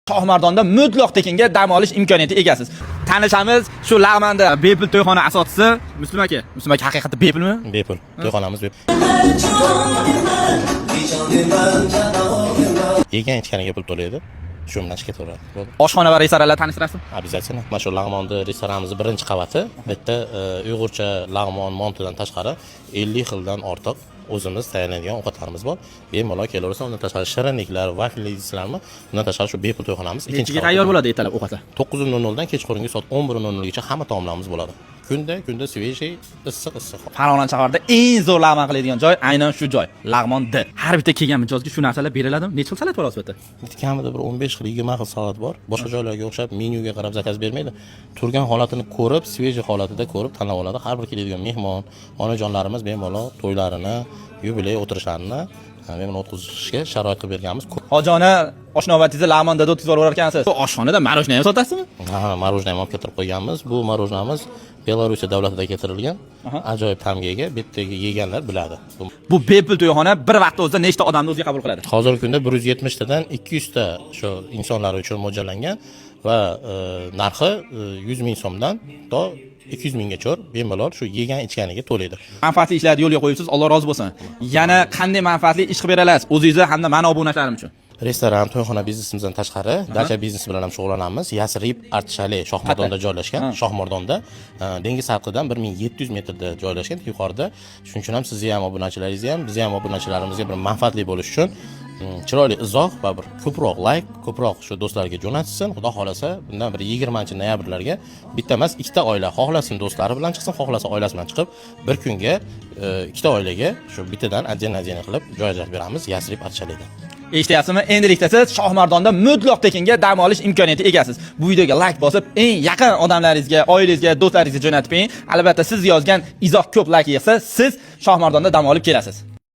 Shohimardonda mutlaq tekinga dam olish imkoniyati egasiz. Tanishamiz shu Lag'manda bepul to'yxona asoschisi Muslim aka. Muslim aka, haqiqatda bepulmi? Bepul. To'yxonamiz bepul. Yegan ichganiga pul to'laydi. Shu bilan ish ketaveradi. Bo'ldi. Oshxona va restoranlar tanishtirasizmi? Обязательно. Mana shu Lag'monni restoranimizni birinchi qavati. Bu yerda uyg'urcha lag'mon, montidan tashqari 50 xildan ortiq o'zimiz tayyorlaydigan ovqatlarimiz bor. Bemalol kelaversa, undan tashqari shirinliklar, vafli deysizlarmi? Undan tashqari shu bepul to'yxonamiz ikkinchi Nechiga qavatda. Tayyor bo'ladi ertalab ovqatlar? 9:00 dan kechqurungi soat 11:00 gacha hamma taomlarimiz bo'ladi. Kunda kunda свежий, issiq issiq. Farg'ona shahrida eng zo'r lag'mon qiladigan joy aynan shu joy. Lag'mon D. Har bitta kelgan mijozga shu narsalar beriladimi? Necha xil salat bor hozir bu yerda? Kamida bir 15 xil, 20 xil salat bor. Boshqa joylarga o'xshab menyuga qarab заказ bermaydi. Turgan holatini ko'rib, свежий holatida ko'rib tanlab oladi. Har bir keladigan mehmon, onajonlarimiz bemalol to'ylarini, yubiley o'tirishlarini bemalol o'tkazishga sharoit qilib berganmiz. Hojona oshnovatingizni Lag'mon Dda o'tkazib yuborar ekansiz. Bu oshxonada мороженое ham sotasizmi? Ha, мороженое ham olib keltirib qo'yganmiz. Bu мороженое miz Belorussiya davlatida keltirilgan. Ajoyib ta'mga ega. Bu yerdagi yeganlar biladi. Bu bepul to'yxona bir vaqtda o'zida nechta odamni o'ziga qabul qiladi? Hozirgi kunda 170 tadan 200 ta shu insonlar uchun mo'ljallangan va narxi 100 ming so'mdan to 200 minggacha bemalol shu yegan ichganiga to'laydi. Manfaatli ishlarni yo'lga qo'yibsiz, Alloh rozi bo'lsin. Yana qanday manfaatli ish qilib bera olasiz o'zingizni hamda mani obunachilarim uchun? Restoran, to'yxona biznesimizdan tashqari dacha biznesi bilan ham shug'ullanamiz. Yasrib Art Chalet Shohmardonda joylashgan. Shohmardonda dengiz sathidan 1700 metrda joylashgan yuqorida. Shuning uchun ham sizni ham obunachilaringizni ham, bizni ham obunachilarimizga bir manfaatli bo'lish uchun chiroyli izoh va bir ko'proq layk, ko'proq shu do'stlarga jo'natsin. Xudo xohlasa, bundan bir 20 noyabrlarga bitta emas, ikkita oila xohlasin do'stlari bilan chiqsin, xohlasa oilasi bilan chiqib, bir kunga ikkita oilaga shu bittadan отдельно отдельно qilib joy ajratib beramiz Yasrib Art Chaletda. Eshityapsizmi? Endilikda siz Shohimardonda mutlaq tekinga dam olish imkoniyati egasiz. Bu videoga layk bosib, eng yaqin odamlaringizga, oilangizga, do'stlaringizga jo'natib qo'ying. Albatta, siz yozgan izoh ko'p layk yig'sa, siz Shohimardonda dam olib kelasiz.